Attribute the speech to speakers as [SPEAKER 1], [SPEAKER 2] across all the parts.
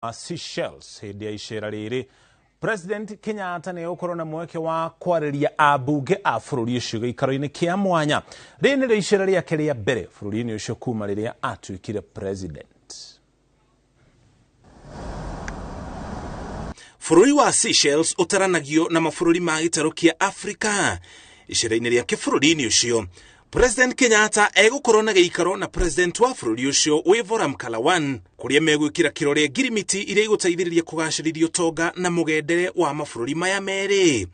[SPEAKER 1] Seychelles hĩndĩ ya icera rĩrĩ. President Kenyatta nĩ egũkorwo na mweke wa kwarĩria ambunge a bũrũri ũcio gĩikaro-inĩ kĩa mwanya. Rĩrĩ nĩrĩo icera rĩake rĩa mbere bũrũri-inĩ ũcio kuma rĩrĩa atuĩkire president. Bũrũri wa Seychelles ũtaranagio na mabũrũri ma gĩtarũ kĩa Afrika. Icera-inĩ rĩake bũrũri-inĩ ũcio, President Kenyatta egũkorwo na gĩikaro na President wa bũrũri ũcio Wavel Ramkalawan, kũrĩa megwĩkĩra kĩrore ngirimiti iria igũteithĩrĩria kũgacĩrithia ũtonga na mũgendere wa mabũrũri maya merĩ.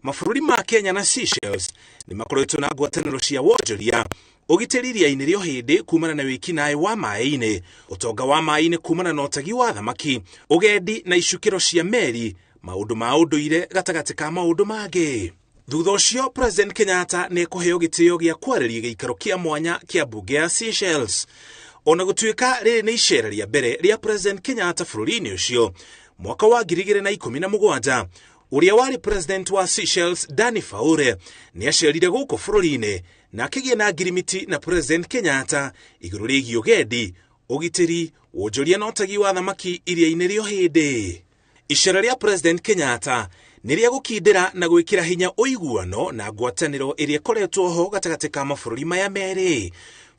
[SPEAKER 1] Mabũrũri ma Kenya na Seychelles nĩ makoretwo na ngwatanĩro cia wonjoria, ũgitĩri iria-inĩ rĩa Ũhĩndĩ kumana na wĩkinaĩ wa maĩ-inĩ, ũtonga wa maĩ-inĩ kumana na ũtegi wa thamaki, ũgendi na icukĩro cia meri, maũndũ ma ũndũire gatagatĩ ka maũndũ mangĩ. Thutha ũcio President Kenyatta nĩ ekũheo gĩtĩo gĩa kwarĩria gĩikaro kĩa mwanya kĩa mbunge ya Seychelles. Ona gũtuĩka rĩrĩ nĩ icera rĩa mbere rĩa President Kenyatta bũrũri-inĩ ũcio, mwaka wa 2017 ũrĩa warĩ President wa Seychelles Danny Faure nĩ acerire gũkũ bũrũri-inĩ na akĩgĩa na ngirimiti na President Kenyatta igũrũ rĩgiĩ ũgendi, ũgitĩri, wonjoria na ũtegi wa thamaki iria-inĩ rĩa Ũhĩndĩ. Icera rĩa President Kenyatta nĩ rĩa gũkindĩra na gwĩkĩra hinya ũiguano na ngwatanĩro ĩrĩa ĩkoretwo ho gatagatĩ ka mabũrũri maya merĩ.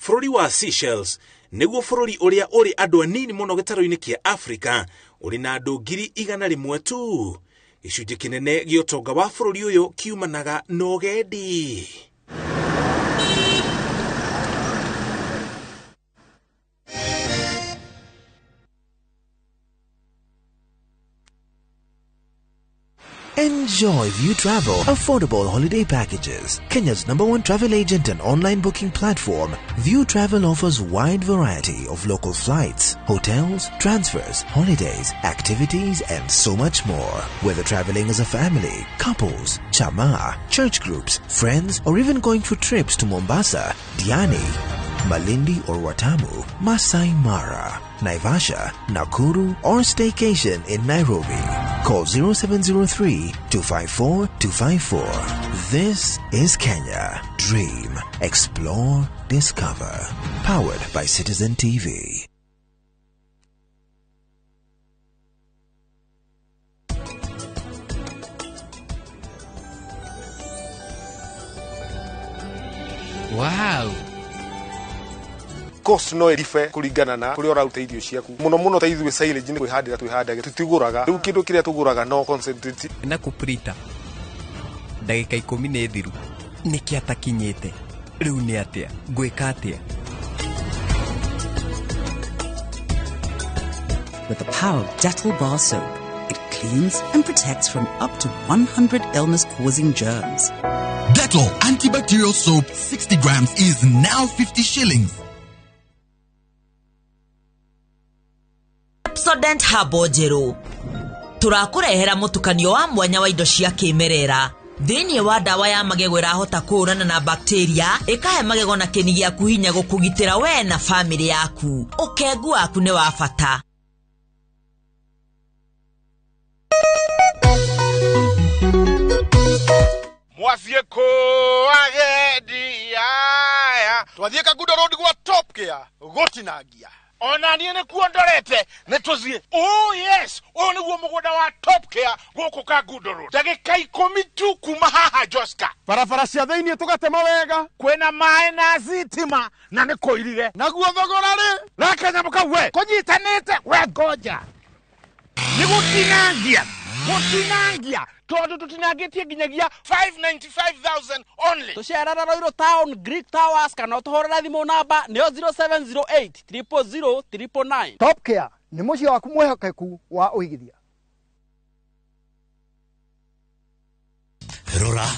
[SPEAKER 1] Bũrũri wa Seychelles nĩguo bũrũri ũrĩa ũrĩ andũ anini mũno gĩtarũ-inĩ kĩa Afrika, ũrĩ na andũ 100,000 tu. Gĩcunjĩ kĩnene gĩa ũtonga wa bũrũri ũyũ kiumanaga na ũgendi.
[SPEAKER 2] Enjoy View Travel affordable holiday packages. Kenya's #1 travel agent and online booking platform, View Travel offers wide variety of local flights, hotels, transfers, holidays, activities, and so much more. Whether traveling as a family, couples, chama, church groups, friends, or even going for trips to Mombasa, Diani, Malindi or Watamu, Masai Mara, Naivasha, Nakuru, or staycation in Nairobi. Call 0703 254 254. This is Kenya. Dream, explore, discover. Powered by Citizen TV.
[SPEAKER 3] Wow!
[SPEAKER 4] Cost no iribe kuringana na kuria ũraruta irio ciaku muno muno ta ithuĩ silage nĩ kwĩhandĩra twĩhandage tũtigũraga rĩu kĩndũ kĩrĩa tũgũraga no concentrate
[SPEAKER 3] na kũprita ndagĩka 10 nĩ thiru nĩkĩ atakinyĩte rĩu nĩ atĩa ngwĩka atĩa.
[SPEAKER 5] With the power of Dettol bar soap, it cleans and protects from up to 100 illness-causing germs.
[SPEAKER 6] Dettol antibacterial soap 60 grams is now 50 shillings.
[SPEAKER 7] Pepsodent Herbal Njerũ tũrakũrehera mũtukanio wa mwanya wa indo cia kĩmerera thĩinĩ wa ndawa ya magego ĩrahota kũhũrana na bacteria ĩkahe magego na kĩni gĩaku hinya gũkũgitĩra we na famĩlĩ yaku. Ũkengu waku nĩ wa bata.
[SPEAKER 8] Mwathiĩ kũ agendi aya?
[SPEAKER 9] Twathiĩ Kangundo Road gwa Top Care gũtinangia.
[SPEAKER 8] Ona niĩ nĩkuo ndorete nĩ tũthiĩ. Oh yes, ũyũ nĩguo mũgũnda wa Top Care gũkũ Kangundo Road. Ndagĩka 10 tu kuma haha Joska.
[SPEAKER 9] Barabara cia thĩinĩ tũgatema wega.
[SPEAKER 8] Kwĩna maĩ na thitima na nĩ kũirige.
[SPEAKER 9] Naguo thogora rĩ?
[SPEAKER 8] Raka nyamũ kau we. Kũnyitanĩte we ngoja. Nĩ gũtinangia. Gũtinangia. Tondũ tũtinangĩtie nginyagia 595,000 only.
[SPEAKER 10] Tũcerera Royal Town, Greek Towers kana ũtũhũrĩre thimũ namba nĩyo 0708 000 999.
[SPEAKER 11] Top Care nĩ mũciĩ waku mwĩhokeku wa ũigithia.
[SPEAKER 12] Rora,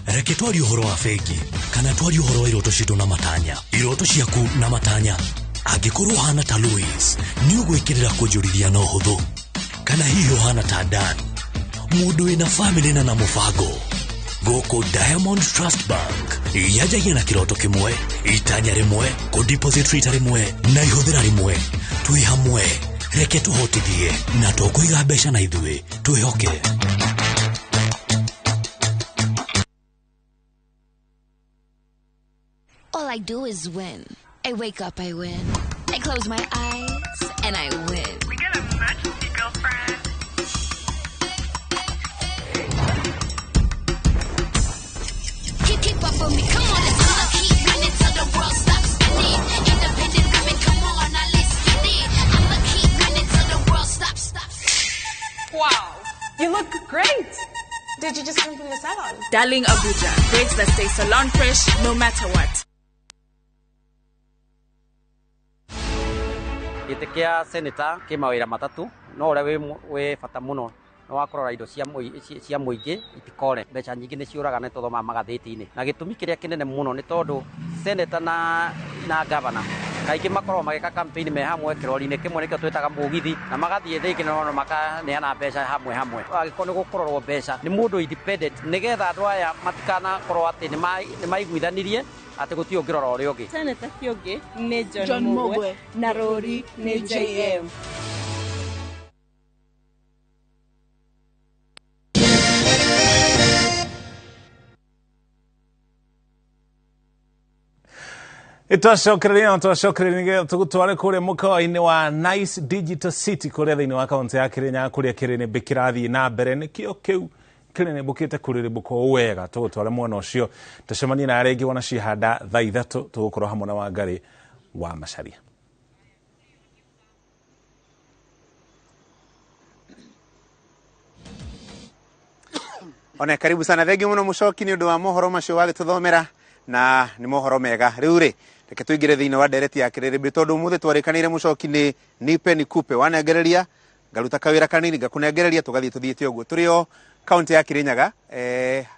[SPEAKER 12] reke twarie ũhoro wa bengi kana twarie ũhoro wa iroto citũ na matanya. Iroto ciaku na matanya. Angĩkorwo ũhana ta Louis, nĩ ũgwĩkĩrĩra kũnjũrithia na ũhũthũ. Kana hihi ũhana ta Dan, mũndũ wĩna famĩlĩ na mũbango. Gũkũ Diamond Trust Bank yanjagia na kĩroto kĩmwe, itanya rĩmwe, kũ-deposit rita rĩmwe na ihũthĩra rĩmwe. Twĩ hamwe, reke tũhotithie na tũkũiga mbeca na ithuĩ twĩhoke.
[SPEAKER 13] All I do is win. I wake up, I win. I close my eyes and I win. You look great. Did you just come from the salon?
[SPEAKER 14] Darling Abuja, braids that stay salon fresh no matter what.
[SPEAKER 15] Gĩtĩ kĩa senator kĩ mawĩra matatũ, no ũrĩa wĩ bata mũno nĩ wa kũrora indo cia mũingĩ itikore. Mbeca nyingĩ nĩ ciũraga nĩ tũthomaga magathĩti-inĩ, na gĩtũmi kĩrĩa kĩnene mũno nĩ tondũ senator na governor kaingĩ makoragwo magĩka campaign me hamwe kĩrori-inĩ kĩmwe, nĩkĩo twĩtaga mũgithi, na magathiĩ thĩngĩ no makaneana mbeca hamwe hamwe. Angĩkorwo nĩ gũkũrorwo mbeca nĩ mũndũ independent, nĩgetha andũ aya matikanakorwo atĩ nĩ maiguithanirie atĩ gũtirĩ ũngĩrora ũrĩa ũngĩ.
[SPEAKER 16] Senator Kĩũngĩ nĩ John Mugwe na rũri nĩ JM.
[SPEAKER 1] Twacokereria na twacokereria tũgũtware kũrĩa mũkawa-inĩ wa Nice Digital City kũrĩa thĩinĩ wa kaũntĩ ya Kĩrĩnyaga kũrĩa kĩrĩnĩmbĩ kĩrathiĩ na mbere. Nĩkĩo kĩu kĩrĩnĩmbũkĩte kũrĩrĩmbũka ũũ wega. Tũgũtware mwena ũcio tũcemanie na arĩa angĩ wona cihanda thaa 3 tũgũkorwo hamwe na Wangarĩ wa Macharia.
[SPEAKER 17] One karibu sana, thengiũ mũno Mũcoki nĩ ũndũ wa mohoro macio wagĩtũthomera, na nĩ mohoro mega. Rĩu rĩ, reke tũingĩre thĩinĩ wa ndereti ya kĩrĩrĩmbĩ tondũ ũmũthĩ twarĩkanĩire Mũcoki nĩ nipe nikupe, wanengereria ngaruta kawĩra kanini ngakũnengereria tũgathiĩ tũthiĩte ũguo. Tũrĩ o kaũntĩ ya Kĩrĩnyaga,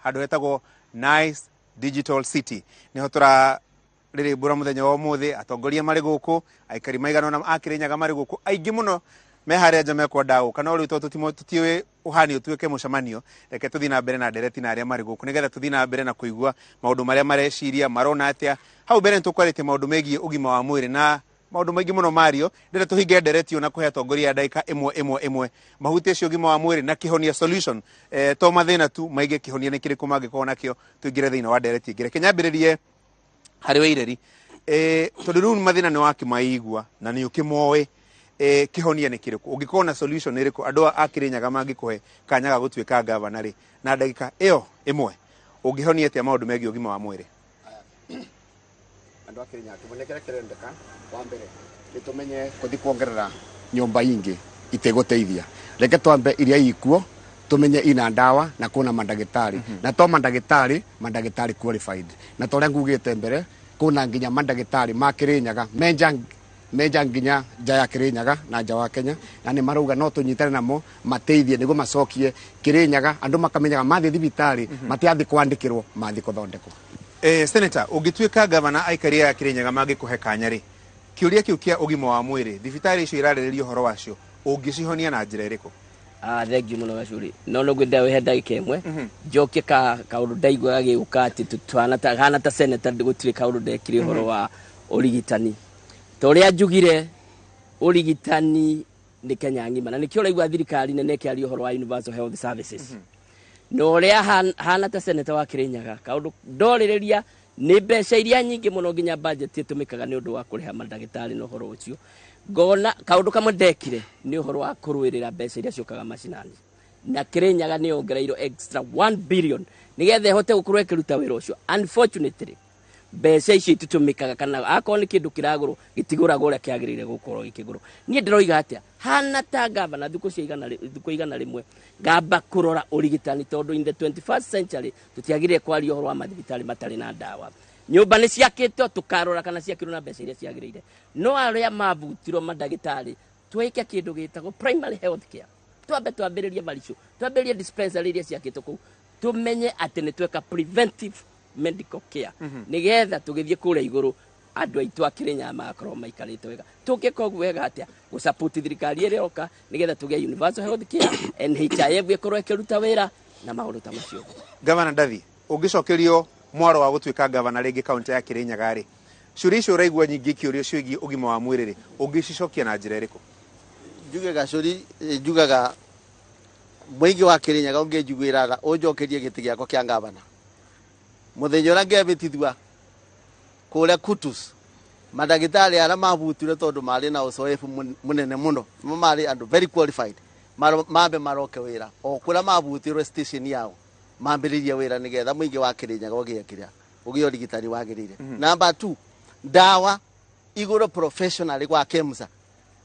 [SPEAKER 17] handũ hetagwo Nice Digital City, nĩho tũrarĩrĩmbũra mũthenya wa ũmũthĩ. Atongoria marĩ gũkũ, aikari maigana ũna a Kĩrĩnyaga marĩ gũkũ, aingĩ mũno me harĩa nja mekwenda gũka, no rĩu tondũ tũtiũĩ ũhani ũtuĩke mũcemanio, reke tũthiĩ na mbere na ndereti na arĩa marĩ gũkũ nĩgetha tũthiĩ na mbere na kũigua maũndũ marĩa mareciria marona atĩa. Hau mbere nĩtũkwarĩtie maũndũ megiĩ ũgima wa mwĩrĩ na maũndũ maingĩ mũno mario. Ndĩrenda tũhinge ndereti na kũhe atongoria a ndagĩka ĩmwe ĩmwe ĩmwe mahutĩtie ũgima wa mwĩrĩ na kĩhonia solution, to mathĩna tu maige kĩhonia nĩ kĩrĩkũ mangĩkorwo nakĩo. Tũingĩre thĩinĩ wa ndereti ĩngĩ. Reke nyambĩrĩrie harĩ Waireri, tondũ rĩu mathĩna nĩ wakĩmaigua na nĩ ũkĩmoĩ, kĩhonia nĩ kĩrĩkũ? Ũngĩkorwo na solution ĩrĩkũ andũ a Kĩrĩnyaga mangĩkũhe kanya ga gũtuĩka gavana rĩ, na ndagĩka ĩyo ĩmwe ũngĩhonia atĩa maũndũ megiĩ ũgima wa mwĩrĩ?
[SPEAKER 18] Andũ a Kĩrĩnyaga kĩhonia kĩrĩa kĩrendeka, wa mbere nĩ tũmenye kũthi kuongerera nyũmba ingĩ itegũteithia. Reke twambe iria ikuo tũmenye ina ndawa na kuna mandagĩtarĩ, na to mandagĩtarĩ, mandagĩtarĩ qualified, na ta ũrĩa ngugĩte mbere kuna nginya mandagĩtarĩ ma Kĩrĩnyaga menja nginya nja ya Kĩrĩnyaga na nja wa Kenya, na nĩ marauga no tũnyitane namo mateithie nĩguo macokie Kĩrĩnyaga andũ makamenyaga mathiĩ thibitarĩ matiathiĩ kwandĩkĩrwo, mathiĩ kũthondekwo.
[SPEAKER 17] Senator, ũngĩtuĩka gavana aikari aya Kĩrĩnyaga mangĩkũhe kanya rĩ, kĩũria kĩu kĩa ũgima wa mwĩrĩ thibitarĩ icio irarĩrĩria ũhoro wacio ũngĩcihonia na njĩra ĩrĩkũ?
[SPEAKER 19] Thengiũ mũno Gacũrĩ, no no ngwenda wĩhe ndagĩka ĩmwe njokie kaũndũ ndaigua gagĩũka atĩ hana ta senator gũtirĩ kaũndũ ndekire ũhoro wa ũrigitani. Ta ũrĩa njugire ũrigitani nĩ Kenya ng'ima, na nĩkĩo ũraigua thirikari nene ĩkĩaria ũhoro wa universal health services. Na ũrĩa hana ta senator wa Kĩrĩnyaga kaũndũ ndorĩrĩria nĩ mbeca iria nyingĩ mũno nginya budget ĩtũmĩkaga nĩ ũndũ wa kũrĩha mandagĩtarĩ na ũhoro ũcio. Ngona kaũndũ kamwe ndekire nĩ ũhoro wa kũrũĩrĩra mbeca iria ciũkaga macinani, na Kĩrĩnyaga nĩ yongereirwo extra 1 billion nĩgetha ĩhote gũkorwo ĩkĩruta wĩra ũcio. Unfortunately mbeca icio ititũmĩkaga, kana akorwo nĩ kĩndũ kĩragũrwo gĩtigũragwo ũrĩa kĩagĩrĩire gũkorwo gĩkĩgũrwo. Niĩ ndĩroiga atĩa, hana ta gavana thikũ cia thikũ 100 ngamba kũrora ũrigitani, tondũ in the 21st century tũtiagĩrĩire kwaria ũhoro wa mathibitarĩ matarĩ na ndawa. Nyũmba nĩ ciakĩtwo tũkarora kana ciakĩrwo na mbeca iria ciagĩrĩire, no arĩa mabutirwo mandagĩtarĩ twĩke kĩndũ gĩtagwo primary health care, twambe twambĩrĩrie maricio, twambĩrĩrie dispensary iria ciakĩtwo kũu, tũmenye atĩ nĩ tweka preventive medical care nĩgetha tũgĩthiĩ kũrĩa igũrũ andũ aitũ a Kĩrĩnyaga magakorwo maikarĩte wega. Tũngĩka ũguo wega atĩa? Gũsupport thirikari ĩrĩa ĩroka nĩgetha tũgĩe universal health care, NHIF ĩkorwo ĩkĩruta wĩra na maũndũ ta macio.
[SPEAKER 17] Gavana Ndathi, ũngĩcokerio mwaro wa gũtuĩka gavana rĩngĩ kaũntĩ ya Kĩrĩnyaga rĩ, ciũria icio ũraigua nyingĩ ikĩũrio ciĩgiĩ ũgima wa mwĩrĩ rĩ, ũngĩcicokia na njĩra ĩrĩkũ?
[SPEAKER 20] Njuge Gacũri, njugaga mũingĩ wa Kĩrĩnyaga ũngĩnjiguĩra tha ũnjokerie gĩtĩ gĩakwa kĩa gavana. Mũthenya ũrĩa ngebĩtithua kũrĩa Kutus, mandagĩtarĩ arĩa mabutirwe tondũ marĩ na ũcoefu mũnene mũno, marĩ andũ very qualified, mambe maroke wĩra o kũrĩa mabutirwe station yao, mambĩrĩrie wĩra nĩgetha mũingĩ wa Kĩrĩnyaga ũgĩe kĩrĩa ũgĩe ũrigitani wagĩrĩire. Number 2, ndawa igũrũ professional gwa KEMSA,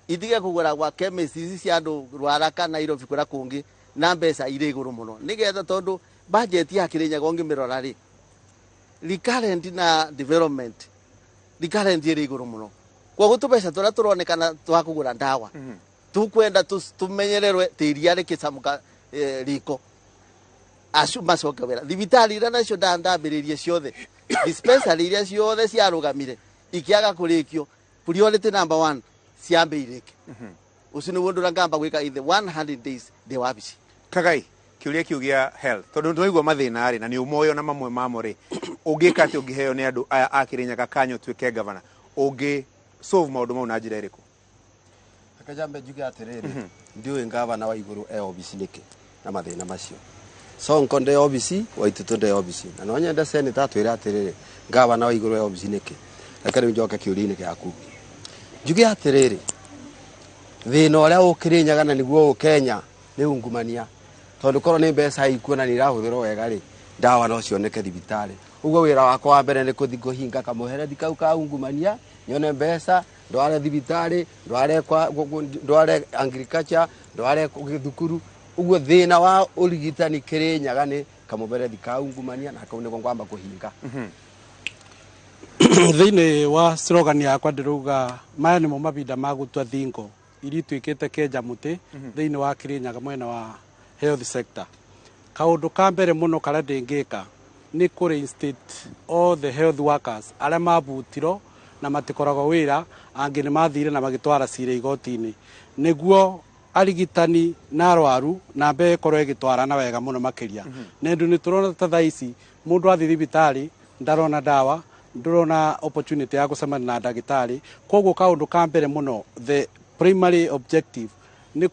[SPEAKER 20] itige kũgũra gwa chemist ici cia andũ Ruaraka, Nairobi kũrĩa kũngĩ, Na mbeca irĩ igũrũ mũno nĩgetha tondũ budget ya Kirinyaga ũngĩmĩrora rĩ, recurrent na development, recurrent ĩrĩ igũrũ mũno. Koguo tũbeca tũrĩa tũronekana twa kũgũra ndawa tukwenda tumenyererwe ta iria rĩkĩcamũka riko acu macoke wĩra thibitarĩ iria nacio ndambĩrĩrie ciothe, dispensary iria ciothe ciarũgamire ikĩaga kũrĩkio, priority number one ciambe irĩke. Ũcio nĩguo ũndũ ũrĩa ngamba gwĩka in the 100 days ndĩ wabici.
[SPEAKER 17] Kagai, kĩũria kĩu gĩa health, tondũ nĩtwaigua mathĩna rĩ na nĩ ũmoyo na mamwe mamo rĩ, ũngĩka atĩ ũngĩheo nĩ andũ aya a Kĩrĩnyaga kanya ũtuĩke gavana, ũngĩ solve maũndũ mau na njĩra ĩrĩkũ?
[SPEAKER 21] Reke njambe njuge atĩrĩrĩ, ndiũĩ ngavana wa igũrũ e obici nĩkĩ na mathĩna macio. Sonko nde obici, Waititu nde obici, na no nyende senator atwĩre atĩrĩrĩ, ngavana wa igũrũ e obici nĩkĩ? Reke rĩu njoke kĩũria-inĩ gĩaku, njuge atĩrĩrĩ, thĩna ũrĩa ũkĩrĩnyaga na nĩguo Kenya nĩ ungumania, tondũ korwo nĩ mbeca ikuo na nĩ irahũthĩrwo wega rĩ, ndawa no cioneke thibitarĩ. Ũguo wĩra wakwa wa mbere nĩ kũthi kũhinga kamũherethi kau ka ungumania, nyone mbeca ndware thibitarĩ, ndware kwa ndware agriculture, ndware thukuru. Ũguo thĩna wa ũrigitani Kĩrĩnyaga nĩ kamũberethi ka ungumania, na kau nĩko ngwamba kũhinga.
[SPEAKER 10] Thĩinĩ wa slogan yakwa ndĩrauga maya nĩmo mahinda ma gũtua thingo iria ituĩkĩte kenja mũtĩ thĩinĩ wa Kĩrĩnyaga mwena wa health sector. Kaũndũ ka mbere mũno karĩa ndĩngĩka nĩ kũ reinstate all the health workers arĩa mabutirwo na matikoragwo wĩra, angĩ nĩ mathire na magĩtwara cira igoti-inĩ, nĩguo arigitani na arwaru namba ĩkorwo ĩgĩtwarana wega mũno makĩria. Na ũndũ nĩ tũrona ta thaa ici mũndũ athiĩ thibitarĩ ndarona ndawa, ndũrona opportunity ya gũcemania na ndagĩtarĩ. Koguo kaũndũ ka mbere mũno, the primary objective, nĩ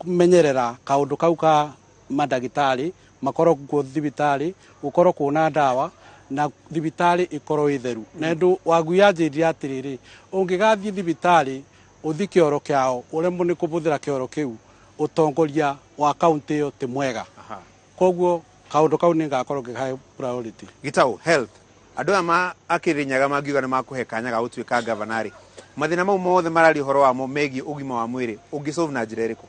[SPEAKER 10] kũmenyerera kaũndũ kau ka mandagĩtarĩ makorwo kuo thibitarĩ, gũkorwo kuona ndawa na thibitarĩ ĩkorwo ĩ theru. Na ũndũ Wangui anjĩrire atĩrĩrĩ, ũngĩgathiĩ thibitarĩ ũthi kĩoro kĩao ũremwo nĩ kũbũthĩra kĩoro kĩu, ũtongoria wa kaunti ĩyo ti mwega. Koguo kaũndũ kau nĩ ngakorwo ngĩkahe priority.
[SPEAKER 17] Gitau, health, andũ aya ma a Kĩrĩnyaga mangiuga nĩ makũhe kanya ga gũtuĩka gavana rĩ, mathĩna mau mothe mararia ũhoro wamo megiĩ ũgima wa mwĩrĩ ũngĩ solve na njĩra ĩrĩkũ?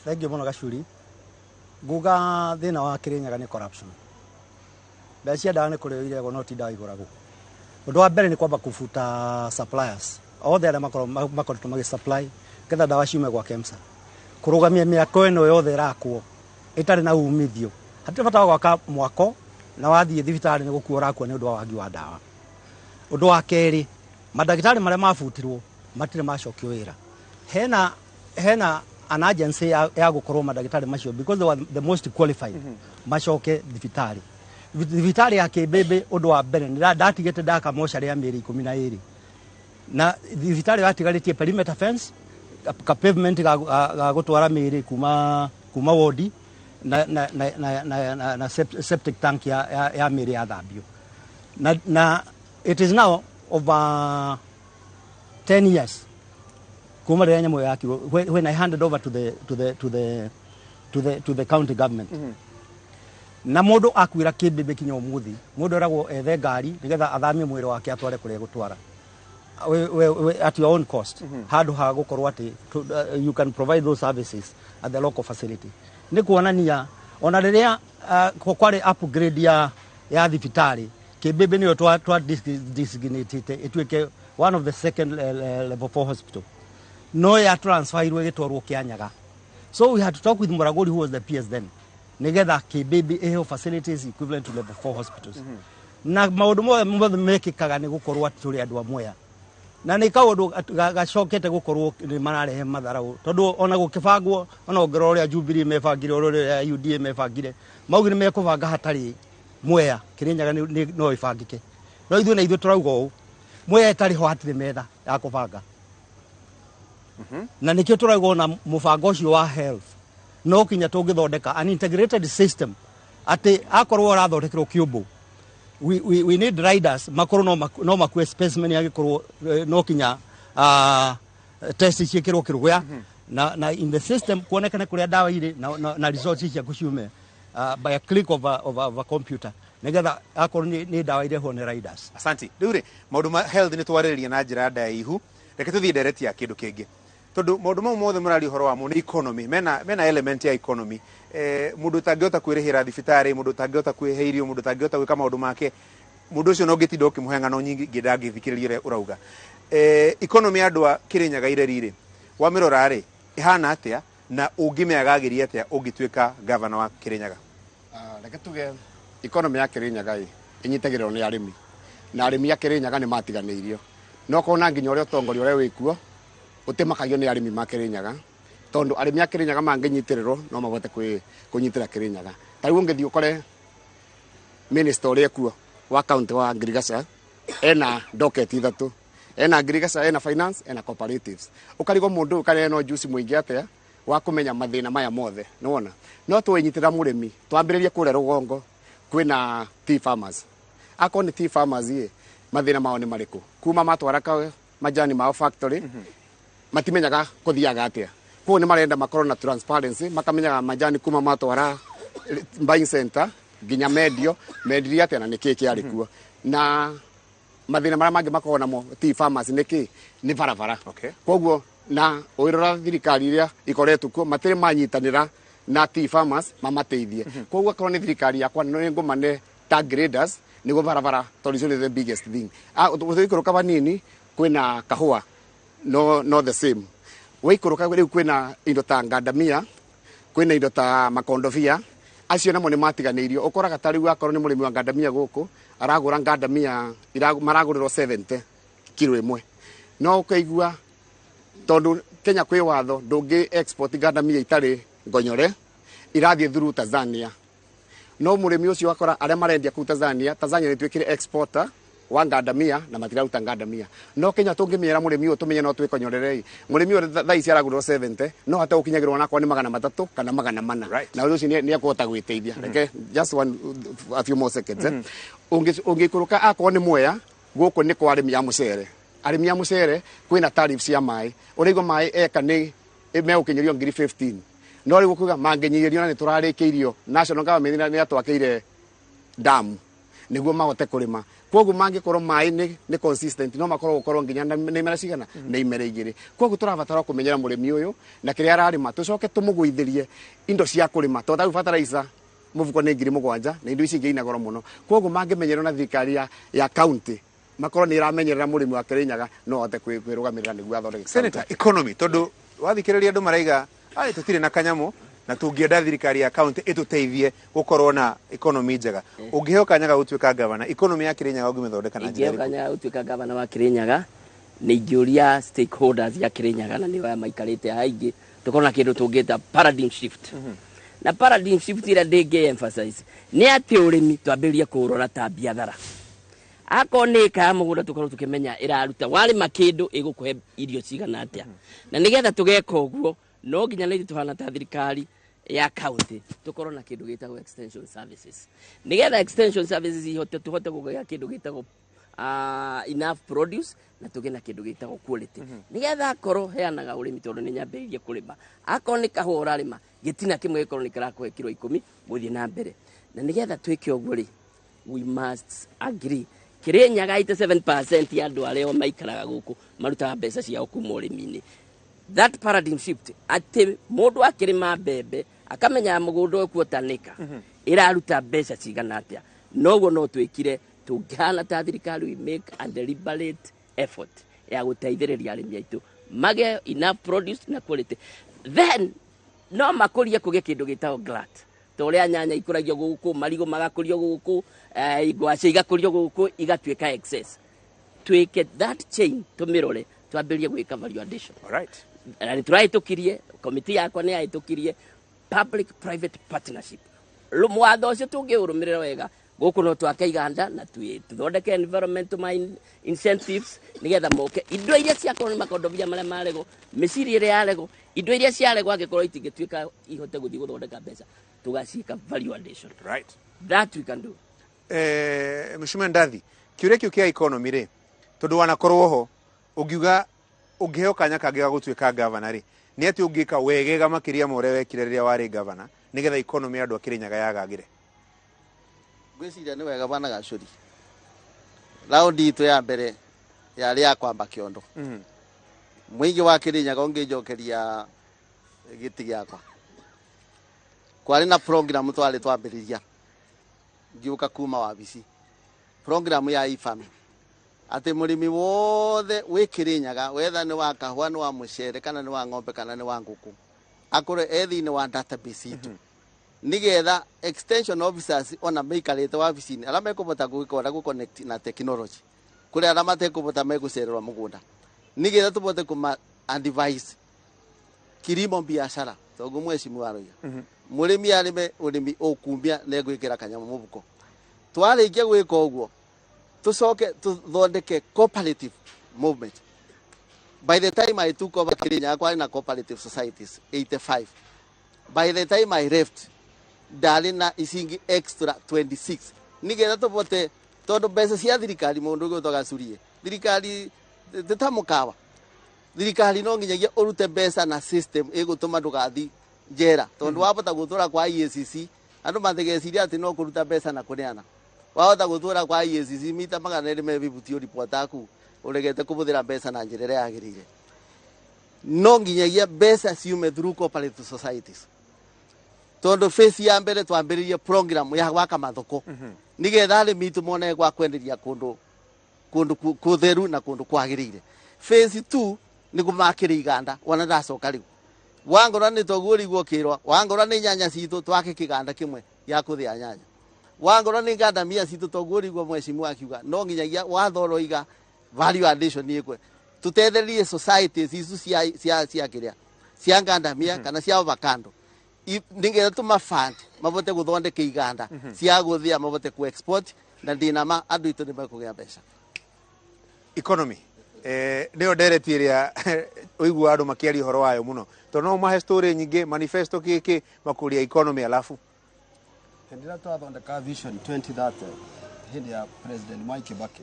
[SPEAKER 22] Thank you mũno Gacuri. Nguga thĩna wa Kĩrĩnyaga nĩ corruption. Mbeca cia ndawa nĩ kũrĩo iregwo no ti ndawa igũragwo. Ũndũ wa mbere nĩ kwamba kũbuta suppliers othe arĩa makoretwo magĩ supply nĩgetha ndawa ciume gwa KEMSA. Kũrũgamia mĩako ĩno yothe ĩrakwo ĩtarĩ na umithio. Hatirĩ bata wa gwaka mwako na wathiĩ thibitarĩ nĩ gũkua ũrakua nĩ ũndũ wa wagi wa ndawa. Ũndũ wa kerĩ, mandagĩtarĩ marĩa mabutirwo matirĩ macokio wĩra. Hena an agency ya gũkorwo mandagĩtarĩ macio, because they were the most qualified, macoke thibitarĩ. Thibitarĩ ya Kĩmbĩmbĩ, ũndũ wa mbere nĩ ndatigĩte ndaka mocarĩ ya mĩeri 12, na thibitarĩ yatigarĩtie perimeter fence, ka pavement ga gũtwara mĩĩrĩ kuma wodi na septic tank ya mĩĩrĩ ya thambio. Na it is now over 10 years kuma rĩrĩa nyamũ ĩyo yakirwo, when I handed over to the county government. Na mũndũ akuĩra Kĩmbĩmbĩ kinya ũmũthĩ, mũndũ eragwo ethe ngari nĩgetha athamie mwĩrĩ wake atware kũrĩa egũtwara at your own cost, handũ ha gũkorwo atĩ you can provide those services at the local facility. Nĩ kuonania ona rĩrĩa kwarĩ upgrade ya thibitarĩ Kĩmbĩmbĩ, nĩyo twa designatĩte ĩtuĩke one of the second level 4 hospital, no ya transferirwo ĩgĩtwarwo Kĩanyaga. So we had to talk with Muraguri, who was the PS then, nĩgetha Kĩmbĩmbĩ ĩheo facilities equivalent to level 4 hospitals. Na maũndũ mothe mothe mekĩkaga nĩ gũkorwo atĩ tũrĩ andũ a Mwea, na nĩ kaũndũ gacokete gũkorwo nĩ mararehe matharaũ, tondũ ona gũkĩbangwo, ona ũngĩrora ũrĩa Jubilee mebangire, ũrĩa UDA mebangire, maugire mekũbanga hatarĩ Mwea, Kĩrĩnyaga no ĩbangĩke. No ithuĩ na ithuĩ tũrauga ũũ, Mwea ĩtarĩ ho hatirĩ metha ya kũbanga. Na nĩkĩo tũrauga ona mũbango ũcio wa health no kinya tũngĩthondeka an integrated system, atĩ akorwo ũrathondekerwo kĩũmbũ, we need riders makorwo no makue specimen, yagĩkorwo no kinya test ciĩkĩrwo kĩrũgũya na in the system kuonekane kũrĩa ndawa irĩ na results ciaku ciume by a click of a computer, nĩgetha akorwo nĩ ndawa irehwo nĩ riders.
[SPEAKER 17] Asante. Rĩu rĩ, maũndũ ma health nĩ twarĩrĩria na njĩra ndaihu, reke tũthiĩ ndereti ya kĩndũ kĩngĩ. Tondu maundu mau mothe mũraria ũhoro wamo nĩ economy, mena element ya economy. Mũndũ ũtangĩhota kwĩrĩhĩra thibitarĩ, mũndũ ũtangĩhota kwĩhe irio, mũndũ ũtangĩhota gwĩka maũndũ make, mũndũ ũcio no ũngĩtinda ũkĩmũhe ng'ano nyingĩ ndangĩthikĩrĩria ũrĩa ũrauga. Economy ya andũ a Kĩrĩnyaga ireri rĩ, wamĩrora rĩ, ĩhana atĩa na ũngĩmĩagagĩria atĩa ũngĩtuĩka gavana wa Kĩrĩnyaga?
[SPEAKER 18] Reke tuge economy ya Kĩrĩnyaga ĩ ĩnyitagĩrĩrwo nĩ arĩmi, na arĩmi a Kĩrĩnyaga nĩ matiganĩirio, no kona nginya ũrĩa ũtongoria ũrĩa wĩkuo ũtĩmakagio nĩ arĩmi ma Kĩrĩnyaga, tondũ arĩmi a Kĩrĩnyaga mangĩnyitĩrĩrwo no mahote kũnyitĩra Kĩrĩnyaga. Ta rĩu ũngĩthiĩ ũkore minister ũrĩa ekuo wa county wa Ngirigaca ena docket ithatũ, ena Ngirigaca, ena finance, ena cooperatives. Ũkarigwo mũndũ ũyũ kana ena ũjuci mũingĩ atĩa wa kũmenya mathĩna maya mothe, nĩwona. No twĩnyitĩra mũrĩmi, twambĩrĩrie kũrĩa rũgongo kwĩna tea farmers. Akorwo nĩ tea farmers ĩ, mathĩna mao nĩ marĩkũ? Kuma matwara majani mao factory, matimenyaga kũthiaga atĩa. Koguo nĩ marenda makorwo na transparency, makamenyaga majani kuma matwara buying center nginya mendio, mendirie atĩa na nĩkĩ kĩarĩ kuo. Na mathĩna marĩa mangĩ makoragwo namo tea farmers nĩ kĩ? Nĩ barabara. Koguo na ũngĩrora thirikari iria ikoretwo kuo matirĩ manyitanĩra na tea farmers mamateithie. Koguo akorwo nĩ thirikari yakwa nĩ ngũmane ta graders nĩguo barabara, tondũ icio nĩ the biggest thing. Ũgĩikũrũka vanini kwĩna kahũa, no the same. Waikũrũka rĩu kwĩna indo ta ngandamia, kwĩna indo ta makondobia, acio namo nĩ matiganĩirio. Ũkoraga ta rĩu akorwo nĩ mũrĩmi wa ngandamia gũkũ aragũra ngandamia, maragũrĩrwo 70 kilo ĩmwe, no ũkaigua tondũ Kenya kwĩ watho ndũngĩ export ngandamia itarĩ ngonyore, irathiĩ through Tanzania. No mũrĩmi ũcio akora arĩa marendia kũu Tanzania, Tanzania nĩ ĩtuĩkire exporter wa ngandamia na matiraruta ngandamia. No Kenya tũngĩmĩra mũrĩmi ũyũ tũmenye no twĩkonyorere, mũrĩmi ũyũ thaa ici aragũrĩrwo 70, no hote gũkinyagĩrwo onakorwo nĩ 300 kana 400, na ũndũ ũcio nĩ ekũhota gwĩteithia. Reke just one a few more seconds. Ũngĩikũrũka akorwo nĩ Mwea, gũkũ nĩ kwa arĩmi a mũcere. Arĩmi a mũcere kwĩna tariffs cia maĩ, ũraigua maĩ eka nĩ megũkinyĩrio ngiri 15, no rĩu ũkuga mangĩnyihĩrio na nĩ tũrarĩkĩirio national government nĩ yatwakĩire damu nĩguo mahote kũrĩma. Koguo mangĩkorwo maĩ nĩ consistent, no makorwo gũkorwo nginya nĩ imera cigana, nĩ imera igĩrĩ. Koguo tũrabatara kũmenyera mũrĩmi ũyũ na kĩrĩa ararĩma, tũcoke tũmũgũithĩrie indo cia kũrĩma, tondũ ta rĩu fertilizer mũbuko nĩ 7,000 na indo ici ingĩ ina goro mũno. Koguo mangĩmenyerwo na thirikari ya county makorwo nĩ ĩramenyerera mũrĩmi wa Kĩrĩnyaga, no ahote kwĩrũgamĩrĩra nĩguo athondeke
[SPEAKER 17] Senator, economy, tondũ wathikĩrĩria andũ maraiga ai tũtirĩ na kanyamũ na tũngĩenda thirikari ya county ĩtũteithie gũkorwo na economy njega. Ũngĩheo kanya ga gũtuĩka gavana, economy ya Kĩrĩnyaga ũngĩmĩthondeka na njĩra
[SPEAKER 19] Ingĩheo
[SPEAKER 17] ĩrĩkũ?
[SPEAKER 19] kanya ga gũtuĩka gavana wa Kĩrĩnyaga, nĩ ingĩũria stakeholders ya Kĩrĩnyaga na nĩo aya maikarĩte haha aingĩ, tũkorwo na kĩndũ tũngĩta paradigm shift. Na paradigm shift ĩrĩa ndĩngĩ emphasize nĩ atĩ ũrĩmi twambĩrĩrie kũũrora ta biathara. Akorwo nĩ ĩka ya mũgũnda tũkorwo tũkĩmenya ĩraruta warĩma kĩndũ ĩgũkũhe irio cigana atĩa. Na nĩgetha tũgeka ũguo no nginya na ithuĩ tũhana ta thirikari ya county tũkorwo na kĩndũ gĩtagwo extension services. Nĩgetha extension services ihote tũhote kũgĩa kĩndũ gĩtagwo enough produce na tũgĩe na kĩndũ gĩtagwo quality. Nĩgetha akorwo heanaga ũrĩmi tondũ nĩ nyambĩrĩirie kũrĩma, akorwo nĩ kahũa ũrarĩma gĩtina kĩmwe gĩkorwo nĩ kĩrakũhe kiro 10 gũthiĩ na mbere. Na nĩgetha twĩke ũguo rĩ, we must agree Kĩrĩnyaga 87% ya andũ arĩa maikaraga gũkũ marutaga mbeca ciao kuma ũrĩmi-inĩ. That paradigm shift atĩ mũndũ akĩrĩma mbembe akamenya mũgũnda ũyũ kuotanĩka ĩraruta mbeca cigana atĩa. Noguo no twĩkire tũngĩhana ta thirikari, we make a deliberate effort ya gũteithĩrĩria arĩmi aitũ mage enough produce na quality. Then no makũrie kũgĩe kĩndũ gĩtagwo glut, ta ũrĩa nyanya ikũragio gũkũ, marigũ magakũrio gũkũ, ngwacĩ igakũrio gũkũ, igatuĩka excess. Twĩke that chain, tũmĩrore, twambĩrĩrie gwĩka value addition. Na nĩ tũrahĩtũkirie, komiti yakwa nĩ yahĩtũkirie public private partnership. Mwatho ũcio tũngĩũrũmĩrĩra wega, gũkũ no twake iganda na tũthondeke environmental incentives nĩgetha moke indo iria ciakorwo nĩ makondobia marĩa maregwo, mĩciri ĩrĩa yaregwo, indo iria ciaregwo angĩkorwo itingĩtuĩka ihote gũthiĩ gũthondeka mbeca, tũgaciĩka value addition. That we can do.
[SPEAKER 17] Mheshimiwa Ndathi, kĩũria kĩu kĩa economy rĩ, tondũ wanakorwo ho, ũngiuga ũngĩheo kanya kangĩ ga gũtuĩka gavana rĩ, nĩ atĩ ũngĩka wegega makĩria ma ũrĩa wekire rĩrĩa warĩ gavana, nĩgetha economy ya andũ a Kĩrĩnyaga yagagĩre?
[SPEAKER 20] Ngwĩciria nĩ wega bwana Gacũri. Raundi itũ ya mbere yarĩ ya kwamba kĩondo. Mũingĩ wa Kĩrĩnyaga ũngĩnjokeria gĩtĩ gĩakwa, kwarĩ na program twarĩ twambĩrĩria ngĩũka kuma wabici, program ya e-farming, atĩ mũrĩmi wothe wĩ Kĩrĩnyaga, wetha nĩ wa kahũa, nĩ wa mũcere, kana nĩ wa ng'ombe, kana nĩ wa ngũkũ, akorwo e thĩinĩ wa database itũ, nĩgetha extension officers ona maikarĩte wabici-inĩ, arĩa mekũbota gwĩka ũrĩa gũ-connect na technology, kũrĩ arĩa matekũbota megũcererwo mũgũnda, nĩgetha tũbote kũma advise kilimo biashara. Toguo mheshimiwa aroiga mũrĩmi arĩme ũrĩmi ũkumia na egwĩkĩra kanyamũ mũbuko. Twarĩkia gwĩka ũguo, tũcoke tũthondeke cooperative movement. By the time I took over Kirinyaga, kwarĩ na cooperative societies 85. By the time I left, ndarĩ na icingi extra 26, nĩgetha tũbote, tondũ mbeca cia thirikari, mũndũ ũgĩtwo Gacurie, thirikari ti ta mũkawa. Thirikari no nginyagia ũrute mbeca na system ĩgũtũma ndũgathi njera, tondũ wabota gũtũra kwa EACC, andũ matigeciria atĩ no kũruta mbeca na kũneana. Wahota gũtũra kwa EACC mita 200 me bibuti ũripota aku ũregete kũbũthĩra mbeca na njĩra ĩrĩa yagĩrĩire. No nginyagia mbeca ciume through cooperative societies, tondũ phase ya mbere twambĩrĩrie program ya gwaka mathoko, nĩgetha arĩmi itũ mone gwa kwenderia kũndũ kũndũ kũtheru na kũndũ kwagĩrĩire. Phase 2 nĩ kũmakĩra iganda. Wona ndacoka rĩu, wangorwa nĩ toguo rĩguo kĩrwa, wangorwa nĩ nyanya citũ, twake kĩganda kĩmwe gĩa kũthĩa nyanya. Wangorwa nĩ ngandamia citũ, toguo rĩguo mheshimiwa akiuga, no nginyagia watho ũroiga value addition ĩkwe, tũtetherie societies icu cia kĩrĩa cia ngandamia kana cia avocado, nĩgetha tũma fund mabote gũthondeka iganda cia gũthĩa, mabote ku export, na ndĩna ma andũ aitũ nĩ mekũgĩa mbeca.
[SPEAKER 17] Economy nĩyo ndereti ĩrĩa ũiguaga andũ makĩaria ũhoro wayo mũno, tondũ no mahe story nyingĩ, manifesto kĩkĩ, makũria economy alafu.
[SPEAKER 21] Hĩndĩ ĩrĩa twathondeka Vision 2030 hĩndĩ ya President Mwai Kibaki,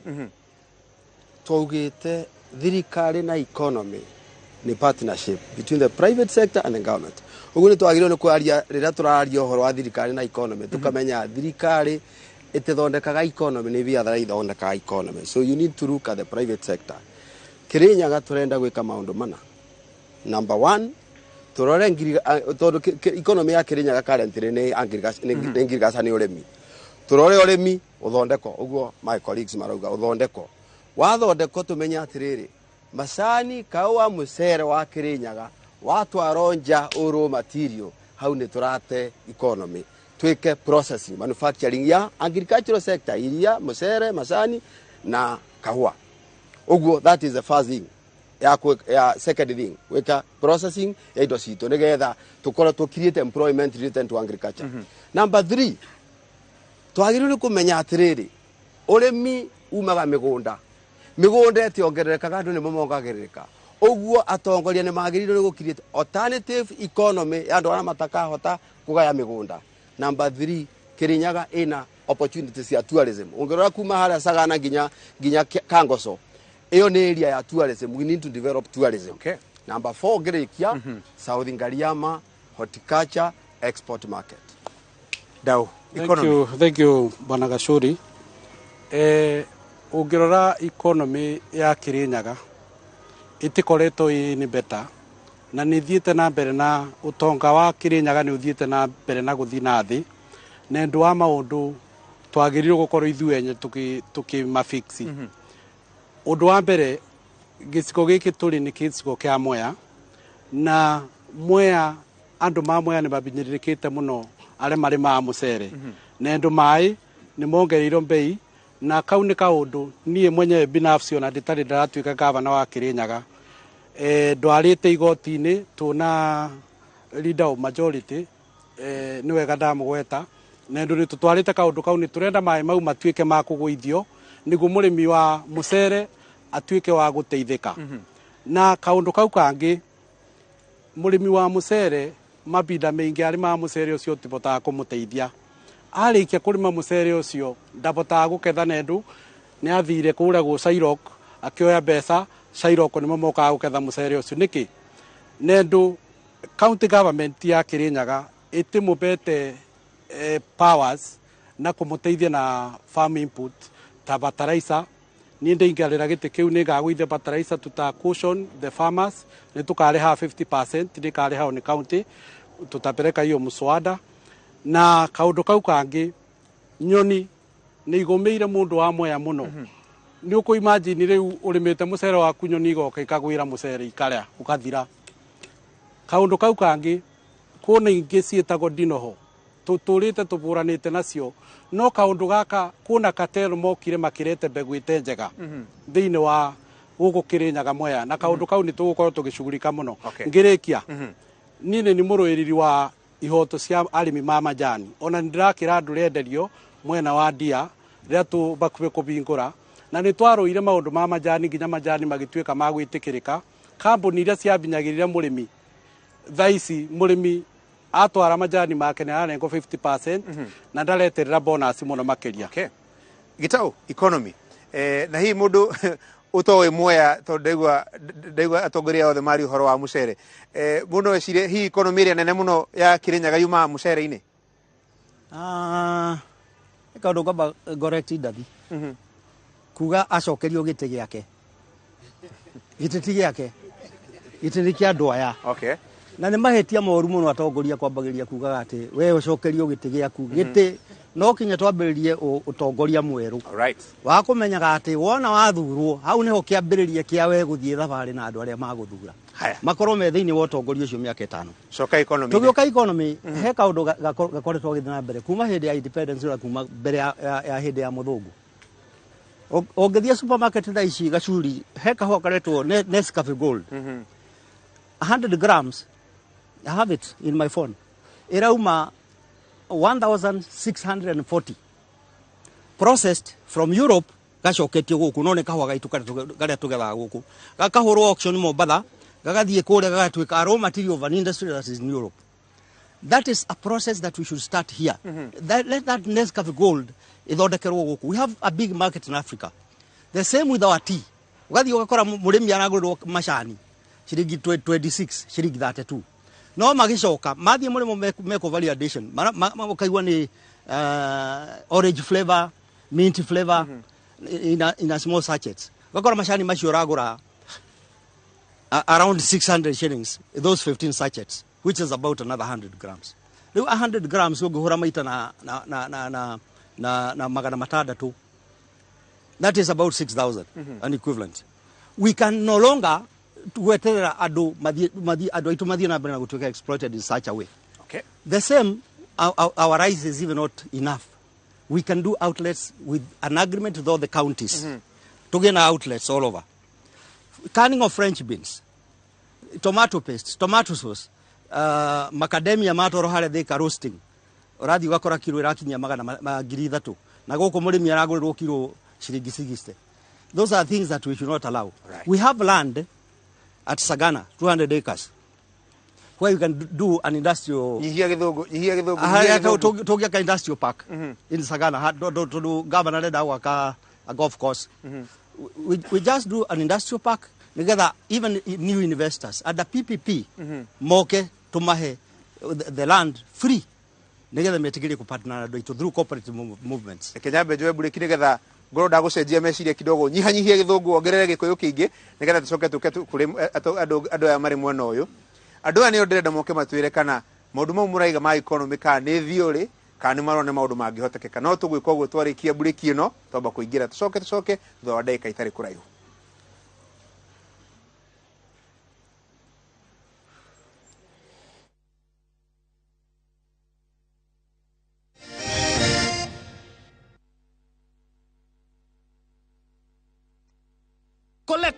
[SPEAKER 21] twaugĩte thirikari na economy nĩ partnership between the private sector and the government. Ũguo nĩ twagĩrĩirwo nĩ kwaria, rĩrĩa tũraria ũhoro wa thirikari na economy, tũkamenya thirikari ĩtĩthondekaga economy, nĩ biathara ithondekaga economy. So you need to look at the private sector. Kirinyaga tũrenda gwĩka maũndũ mana. Number one, tũrore tondũ economy ya Kirinyaga currently nĩ agriculture, nĩ ngirigaca, nĩ ũrĩmi. Tũrore ũrĩmi ũthondekwo ũguo my colleagues marauga, ũthondekwo. Wathondekwo, tũmenye atĩrĩrĩ, macani, kahũa, mũcere wa Kirinyaga watwarwo nja ũ raw material, hau nĩ tũrate economy. Twĩke processing, manufacturing ya agricultural sector, iria, mũcere, macani na kahũa. Ũguo that is the first thing. Ya second thing, gwĩka processing ya indo citũ nĩgetha tũkorwo tũ create employment related to agriculture. Number three, twagĩrĩirwo nĩ kũmenya atĩrĩrĩ, ũrĩmi umaga mĩgũnda. Mĩgũnda ĩtiongererekaga, andũ nĩmo mongagĩrĩrĩka. Ũguo atongoria nĩ magĩrĩirwo nĩ gũ create alternative economy ya andũ arĩa matakahota kũgaya mĩgũnda. Number three, Kirinyaga ĩna opportunities cia tourism. Ũngĩrora kuma harĩa Sagana nginya Kangoso, ĩyo nĩ area ya tourism. We need to develop tourism. Number four, ngĩrĩkia, South Ngariama horticulture export market.
[SPEAKER 17] Dau.
[SPEAKER 10] Thank you, thank you, Bwana Gashuri. Ũngĩrora economy ya Kirinyaga ĩtikoretwo ĩ better, na nĩ thiĩte na mbere na ũtonga wa Kirinyaga nĩ ũthiĩte na mbere na gũthiĩ na thĩ, na ũndũ wa maũndũ twagĩrĩirwo gũkorwo ithuĩ enye tũkĩmafix. Ũndũ wa mbere, gĩcigo gĩkĩ tũrĩ nĩ gĩcigo kĩa Mwea, na Mwea, andũ ma Mwea nĩ mabinyĩrĩrĩkĩte mũno arĩa marĩmaga mũcere, na ũndũ maĩ nĩ mongereirwo mbei, na kau nĩ kaũndũ niĩ mwenyewe binafsi, ona ndĩtarĩ ndĩratuĩka gavana wa Kirinyaga, ndwarĩte igoti-inĩ tũna leader of majority, nĩ wega ndamũgweta, na ũndũ nĩ tũtwarĩte kaũndũ kau, nĩ tũrenda maĩ mau matuĩke ma kũgũithio nĩguo mũrĩmi wa mũcere atuĩke wa gũteithĩka. Na kaũndũ kau kangĩ, mũrĩmi wa mũcere mabinda maingĩ arĩmaga mũcere ũcio ũtibotaga kũmũteithia. Arĩkia kũrĩma mũcere ũcio ndabotaga gũketha, nendu nĩ athire kũrĩa gwĩ Sairok akĩoya mbeca. Sairok nĩmo mokaga gũketha mũcere ũcio. Nĩkĩ? Nendu county government ya Kirinyaga ĩtĩmũbete powers na kũmũteithia na farm input ta fertilizer. Niĩ ndĩingarĩra gĩtĩ kĩu nĩ ngagũithia fertilizer, tuta caution the farmers nĩ tũkarĩha 50%, nĩ karĩha on county, tutapeleka hiyo mswada. Na kaũndũ kau kangĩ, nyoni nĩ igũmĩire mũndũ wa Mwea mũno. Nĩ ũkũ imagine rĩu ũrĩmĩte mũcere waku, nyoni igoka ikagwĩra mũcere ikarĩa ũkathira. Kaũndũ kau kangĩ, kwĩna ingĩ ciĩtagwo ndinoho, tũtũrĩte tũbũranĩte nacio, no kaũndũ gaka kwĩna cartel mokire makĩrete mbegũ ĩte njega thĩinĩ wa gũkũ Kĩrĩnyaga Mwea, na kaũndũ kau nĩ tũgũkorwo tũgĩcugurika mũno. Ngĩrĩkia, niĩ nĩ mũrũĩrĩri wa ihoto cia arĩmi ma majani. Ona nĩ ndĩrakĩra andũ renderio mwena wa ndia rĩrĩa tũ bakuhĩ kũbingũra, na nĩ twarũire maũndũ ma majani nginya majani magĩtuĩka ma gwĩtĩkĩrĩka. Kambuni iria ciabinyagĩrĩra mũrĩmi, thaa ici mũrĩmi atwara majani make nĩ aranengwo 50% na ndareterera bonus mũno makĩria.
[SPEAKER 17] Okay. Gitau, economy, na hihi mundu utoĩ Mwea, tondũ ndaigua atongoria othe mari ũhoro wa mũcere, mũndũ no ecirie hihi economy ĩrĩa nene mũno ya Kĩrĩnyaga yumaga mũcere-inĩ?
[SPEAKER 22] Ah, nĩ kaũndũ ngwamba correct Ndathi kuga acokerio gĩtĩ gĩake. Gĩtĩ ti gĩake, gĩtĩ nĩ kĩa andũ aya. Na nĩ mahĩtia moru mũno atongoria kwambagĩrĩria kugaga atĩ we ũcokerio gĩtĩ gĩaku. Gĩtĩ no kinya twambĩrĩrie ũtongoria mwerũ wa kũmenyaga atĩ wona wathurwo, hau nĩho kĩambĩrĩria kĩa we gũthiĩ thabarĩ na andũ arĩa magũthura makorwo me thĩinĩ wa ũtongoria ũcio mĩaka 5.
[SPEAKER 17] Coka economy.
[SPEAKER 22] Tũgĩũka economy, he kaũndũ gakoretwo gagĩthiĩ na mbere kuma hĩndĩ ya independence na kuma mbere ya hĩndĩ ya mũthũngũ. Ũngĩthiĩ supermarket thaa ici, Gacuri, he kahũa karetwo Nescafe Gold, 100 grams, I have it in my phone, ĩrauma 1640, processed from Europe, gacoketio gũkũ, no nĩ kahũa gaitũ karĩa tũgethaga gũkũ, gakahũrwo auction Mombatha, gagathiĩ kũrĩa gagatuĩka raw material of an industry that is in Europe. That is a process that we should start here. Let that Nescafe Gold ithondekerwo gũkũ. We have a big market in Africa. The same with our tea. Ũgathiĩ ũgakora mũrĩmi aragũrĩrwo macani ciringi 26, ciringi 32, no magĩcoka mathiĩ mũrĩmo meko value addition, ũkaigua nĩ orange flavor, mint flavor in a small sachets. Ũgakora macani macio ũragũra around 600 shillings, those 15 sachets, which is about another 100 grams. Rĩu 100 grams ũngĩhũra maita na 600, that is about 6000 an equivalent. We can no longer gweterera andũ mathiĩ, andũ aitũ mathiĩ na mbere na gũtuĩka exploited in such a way. The same, our rice is even not enough. We can do outlets with an agreement with all the counties. Tũgĩe na outlets all over. Canning of French beans, tomato paste, tomato sauce, macadamia matoro harĩa Thika roasting, ũrathiĩ ũgakora kiro ĩrakinyia magana 3,000, na gũkũ mũrĩmi aragũrĩrwo kiro ciringi 60. Those are things that we should not allow. We have land at Sagana, 200 acres, where you can do an industrial
[SPEAKER 17] Nyihia gĩthũngũ, nyihia gĩthũngũ,
[SPEAKER 22] Harĩa
[SPEAKER 17] nyihia gĩthũngũ.
[SPEAKER 22] Tũngĩaka industrial park in Sagana, tondũ governor arenda gwaka a golf course. We just do an industrial park nigetha even new investors at the PPP moke, tumahe the land free nigetha metĩkĩrie kũpartner na andũ aitũ through cooperative movements.
[SPEAKER 17] Reke nyambe njoe mburĩki nĩgetha ngorwo ndagũcenjia meciria kidogo, nyihanyihie gĩthũngũ, wongerere gĩkũyũ kĩingĩ, nĩgetha tũcoke tũke kũrĩ andũ aya marĩ mwena ũyũ. Andũ aya nĩo ndĩrenda moke matwĩre kana maũndũ mau mũraiga ma economy kana nĩ theory kana nĩ marona maũndũ mangĩhotekeka. No tũgwĩka ũguo twarĩkia mburĩki ĩno, twamba kũingĩra, tũcoke thutha wa ndagĩka itarĩ kũraihu.
[SPEAKER 2] Collect